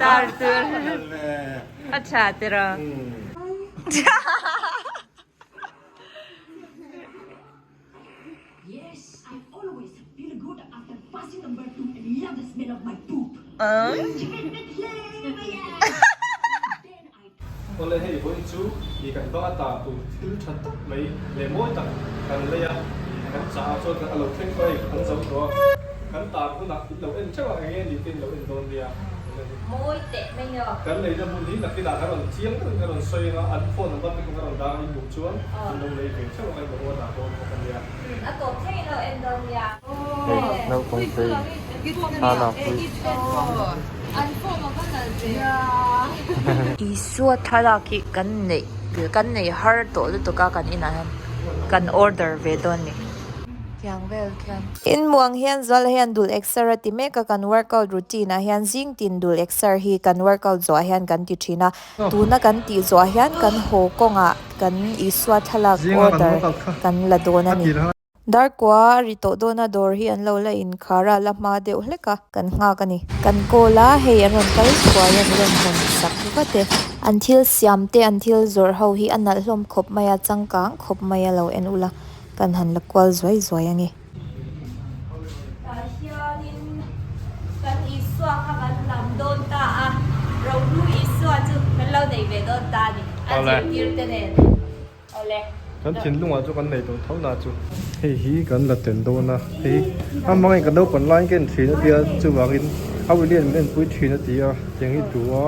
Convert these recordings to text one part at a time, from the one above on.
Turtle a tha tiraw. Awle hei vawiin chu i kan bang ata tur thil tha tak mai leh mawi tak kan lei a, kan chah ah chuan kan a lo thleng tawh a hei kan zo tawh a, kan tar hunah in lo en theuh a eng nge ni te in lo en dawn nia. Mawi teh mai nia. Kan leina hmun hi nakinah kan rawn chiang deuhin kan rawn sawi anga an phone number te pawh kan rawn dah a in duh chuan in lo lei ve theuh ang a in lo order dawn bawk a nia. A tawp thleng in lo en dawn nia. Hei naupang te thlalak pui. Isua thlalak hi kan neih kan nei har tawh lutuk a kan inah hian kan order ve dawn ni. Tiang vel khian. Inmuang hian Zuala hian dul exer a ti mek a, kan workout routine ah hian zing tin dul exer hi kan workout zawh ah hian kan ti thin a, tuna kan tih zawh ah hian kan haw kawngah kan Isua thlalak order kan la dawn a ni. Darkua a ri tawh dawn a, dawr hi an lo la inkhar a, la hma deuh hlek a, kan nghak a ni. Kan call a, hei an rawn kal thuai a, min rawn hawn sak vat e. An thil siam te, an thil zawrh ho hi a nalh hlawm khawp mai a, changkang khawp mai a lo en ula, kan han la kual zuai zuai ange. Tah hianin kan Isua kha kan lam dawn ta a, Rohlu Isua chu kan lo nei ve dawn ta a ni, a zirtir te nen. Awle. Kan thinlungah chu kan nei tawh tho na chu. Hei hi kan la tel dawn a, hei a hmangin kan naupang laiin ka en thin a tia chuvangin a William min enpui thin a ti a, tiang hi duh a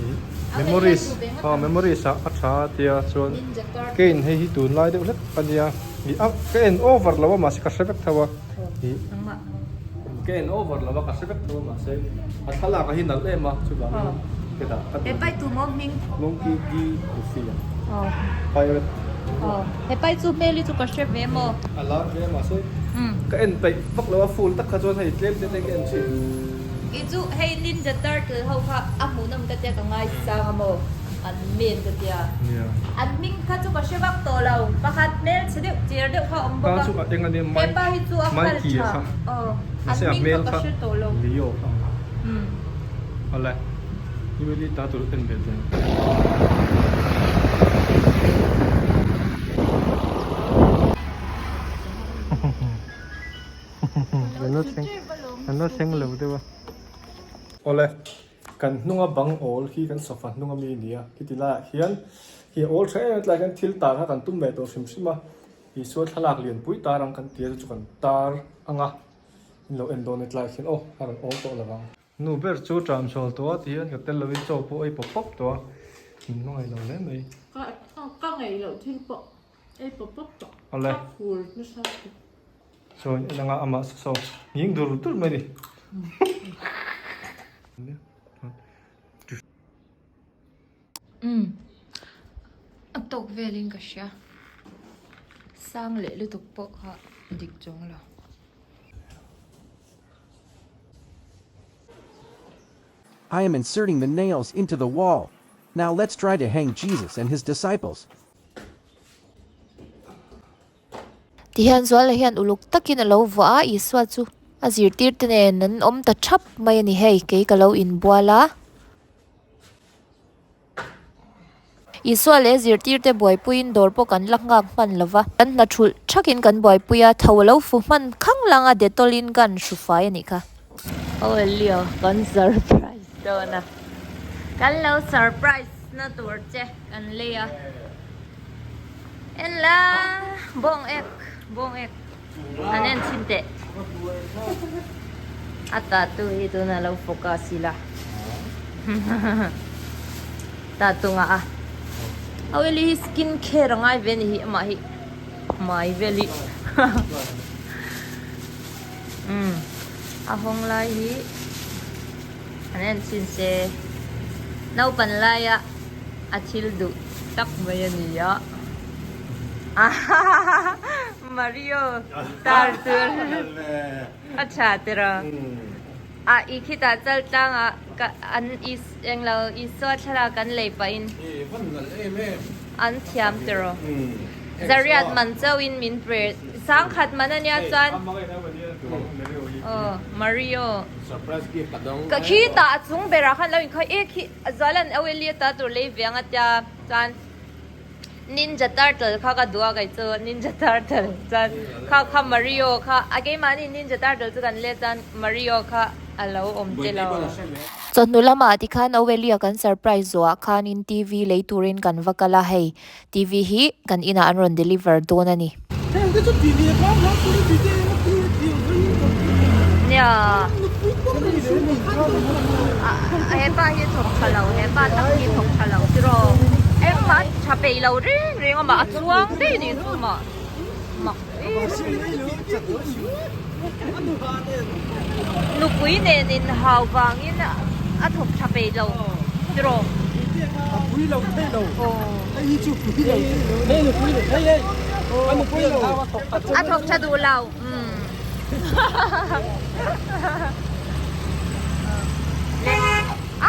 ih memories aw memories ah a tha a tia chuan ka in hei hi tunlai deuh hlek a nia ih a ka en over lo a mahse ka hre vek tho a ih ka en over lo a ka hre vek tho a mahse a thlalak ah hi nalh em a chuvangin ka dah ka duh Monkey D Luffy a pirate hepai chu hmel hi chu ka hre ve maw a lar ve a mahse ka en peih vak lo a full tak kha chuan hei tlem te te ka en thin. Kei chu hei Ninja Turtle ho kha a hmuhnawm ka tia ka ngaisang a maw an men ka tia an hming kha chu ka hre vak tawh lo pakhat hmel chhe deuh cher deuh kha a awm bawk a hepa hi chu a khal tha aw an hming kha ka hre tawh lo. An la thleng lo deuh a. Awle, kan hnunga bang awl khi kan sofa hnunga mi a ni a, khiti laiah khian hi a awl tha em em tlai hian thil tar kha kan tum ve tawh hrim hrim a, Isua thlalak lianpui tar ang kan ti a chu chu kan tar ang a, in lo en dawn e tlai khian aw a rawn awl tawh lo vang. Nu ber chu tram chhawl tawh a ti hian ka tel lovin chaw pawh ei pawp pawp tawh a, min hmangaih lo hle mai. Ka ngaih loh thil pawh ei pawp pawp tawh. Awle. Ka fur nasa tawh. Sawi en anga amah saw saw nghing dur dur mai a ni. Umm a tawk velin ka hria sang leh lutuk pawh kha dik chuang lo. I am inserting the nails into the wall. Now let's try to hang Jesus and his disciples. Tihian Zuala hian uluk takin a lo vuah a, Isua chu a zirtirte nen an awm ta thap mai a ni hei, kei ka lo inbual a. Isua leh zirtirte buaipuiin dawr pawh kan la nghak hman lo va, kan hna thulh thakin kan buaipui a, tho a lo fu hman khang lang a, Dettol in kan hru fai a nih kha. Aw Elio, kan surprise dawn a, kan lo surprise na tur che kan lei a, en la bawng ek, bawng ek an en chhin teh, a tatu hi tunah lo focus ila. Ta tunga a Aweli hi skin care a ngai ve ni hi amah hi hmai vel hi umm a hawng lai hi an en chhin se naupan laia a thil duh tak mai a ni a Mario tar tur a tha tiraw. A i khitah chal tlangah ka an is englo Isua thlalak an lei pahin an thiam tiraw. Zariat man chauhin min pre sangkhat man ania chuan. Aw Mario. Surprise gift ka dawng. Ka khi tah a chung berah khan lo inkhawih e khi Zualan Auelia ta tur lei ve anga tia chuan Ninja Turtle kha ka duh a kei chu Ninja Turtle chuan kha kha Mario kha a keimahni Ninja Turtle chu kan let chuan Mario kha a lo awm te lo. Chawhnu lamah tikhan Auelia kan surprise zawhah khanin TV lei turin kan va kal a hei TV hi kan inah an rawn deliver dawn a ni. Nia hepa hi thawk tha lo hepa tak hi thawk tha lo tiraw engmah a tha peih lo reng reng a mah a chuang daih nih chu mah mak Nupui nen in hau vangin a thawk tha peih lo tiraw. A pui lo thei lo. Hei hi chu pui lo thei lo. Hei nupui lo hei hei. A nupui lo. A thawk tha duh lo.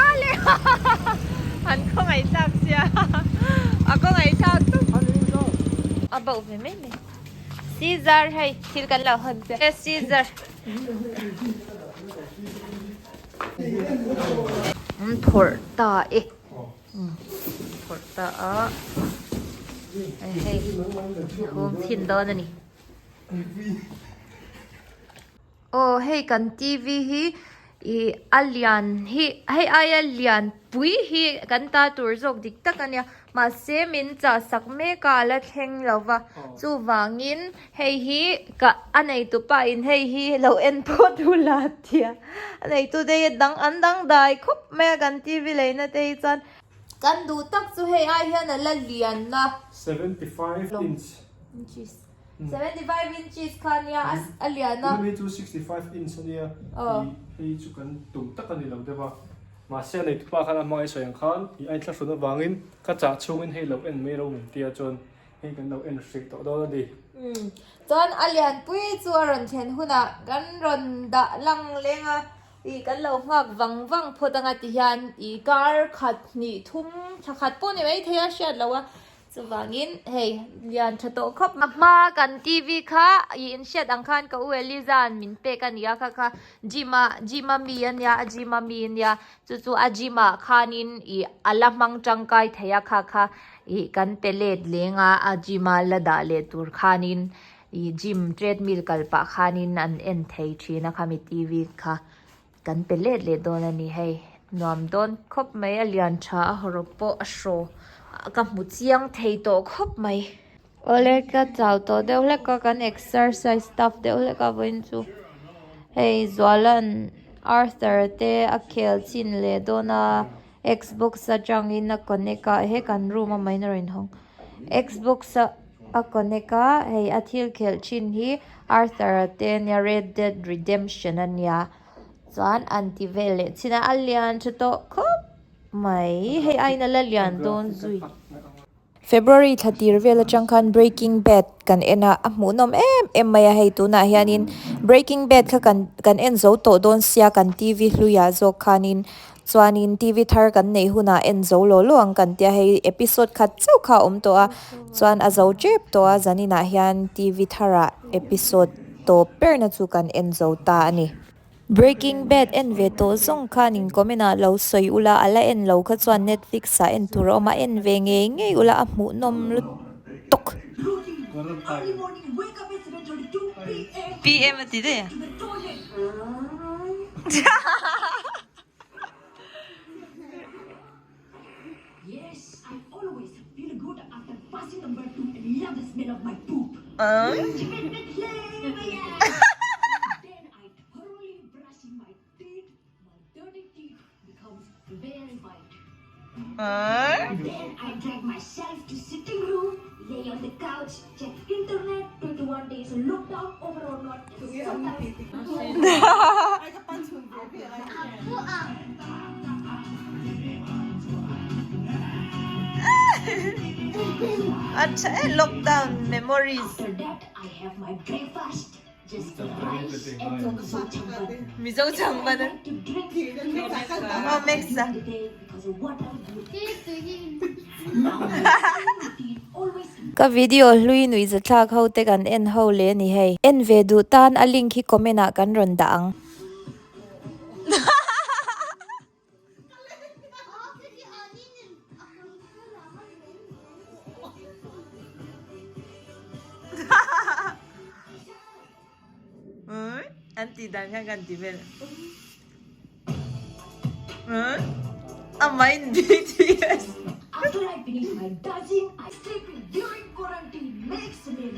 A le an khawngaih thlak sia. A khawngaih thlak tawp. A bauh ve mai mai. Caesar hei thil kan lo hawn che. Caesar. An phawrh ta e. Phawrh ta a. Hei hung chhin dawn a ni. Aw hei kan TV hi ih a lian hi hei aia lian pui hi kan ta tur zawk dik tak a nia mahse min chah sak mek a a la thleng lo va chuvangin hei hi ka a neitu pa in hei hi lo en pawh duh la tia a neitu te hi dang an dangdai khawp mai a kan TV leina te hi chuan kan duh tak chu hei ai hian a la lian a. 75 inch. Inches. 75 inches kha nia a lian a. Tuna chu 65 inch a nia hei chu kan tum tak a ni lo deuh a mahse a neitupa khan a hmangaih sawi ang khan i a inthlahrun avangin ka chah chhungin hei lo en mai ro min tia chuan hei kan lo en hrih tawh dawn a ni. Chuan a lianpui chu a rawn thlen hunah kan rawn dah lang leng a i kan lo nghak vang vang phawt anga ti hian i kar khat hnih thum thla khat pawh ni maithei a hriat loh a. Chuvangin hei lian tha tawh khawp mai. A hma kan TV kha i inhriat ang khan ka u Eliza an min pek a nia kha kha gym a gym a mi a nia a gym a mi a nia chu chu a gym ah khanin ih a la hmang tangkai thei a kha kha ih kan pe let leng a a gym a la dah leh tur khanin ih gym treadmill kal pah khanin an en thei thin a khami TV kha. Kan pe let leh dawn a ni hei. Nuam dawn khawp mai a lian tha a hawrawp pawh a hraw ka hmu chiang thei tawh khawp mai. Awle ka chau tawh deuh hlek a kan exercise tough deuh hlek a vawiin chu hei Zuala'n Arthur te a khel chin leh dawn a Xbox atangin a connect a he kan room a main a rawn hawng Xbox a a connect a hei a thil khelh thin hi Arthur a te ania Red Dead Redemption ania chuan an ti vel leh chin a a lian tha tawh khawp mai hei aiin a la lian dawn zui. February thla tir vel atang khan Breaking Bad kan en a a hmuhnawm em em mai a hei tunah hianin Breaking Bad kha kan kan en zo tawh dawn sia kan T_V hluiah zawk khanin Chuanin TV thar kan neih hunah en zo law law ang kan tia hei episode khat chauh kha a awm tawh a, chuan a zo tep tawh a zaninah hian TV tharah episode tawp berna chu kan en zo ta a ni. Breaking Bad en ve tawh zawng khan in comment ah lo sawi ula a la en lo kha chuan Netflix ah en tur a awm a en ve ngei ngei ula a hmuhnawm lutuk. PM a ti daih a. Yes, I always feel good after passing number 2 and love the smell of my poop. Then I thoroughly brushing my teeth. My dirty teeth becomes very white. Then I drag myself to sitting room, lay on the couch, check internet, 21 days lockdown over or not. Sometimes A tha e lockdown memories. After that, I have my breakfast. Just rice and Mizo changban. Mizo changban. I like to drink Oh, mix during the day because of water good. Now my routine always Ka video hlui nuihzathlak ho te kan en ho leh a ni hei. En ve duh tan a link hi comment ah kan rawn dah ang. An tih dan khan kan ti vel. Amah in BTS. After I finish my dodging, I sleeping during quarantine makes me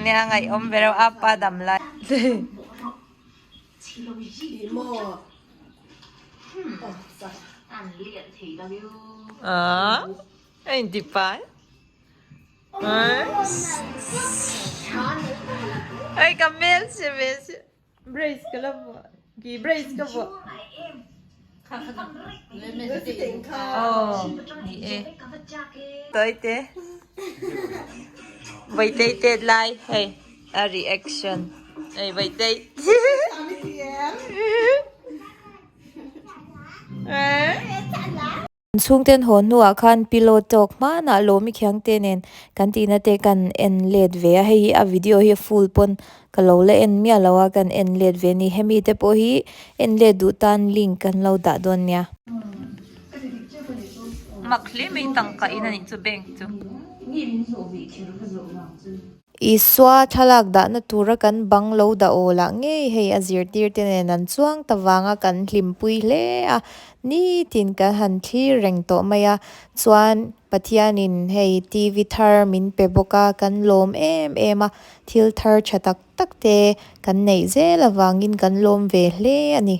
Nia ngaihawm ve reuh a pa dam lai. A inti pai. Hei ka hmel che ve che. Brace ka la vuah ki brace ka vuah. Aw ni e. Tawi te. Vaitei tet lai hei a reaction. Hei vaitei. Chhungten haw hnuah khan pillow talk hmanah lawmi khiangte nen kan tihna te kan en let ve a, hei hi a video hi a full pawn ka lo la en miah lo a kan en let ve a ni, hemi te pawh hi en let duh tan link kan lo dah dawn nia. Mak hle mai tangka in a nih chu bank chu. Isua thlalak dahna tura kan bang lo dah aw lah ngei hei a zirtirte nen an chuang ta vanga kan hlimpui hle a, nitin kan han thlir reng tawh mai a, chuan Pathianin hei TV thar min pe bawk a, kan lawm em em a, thil thar tha tak tak te kan neih zel avangin kan lawm ve hle a ni.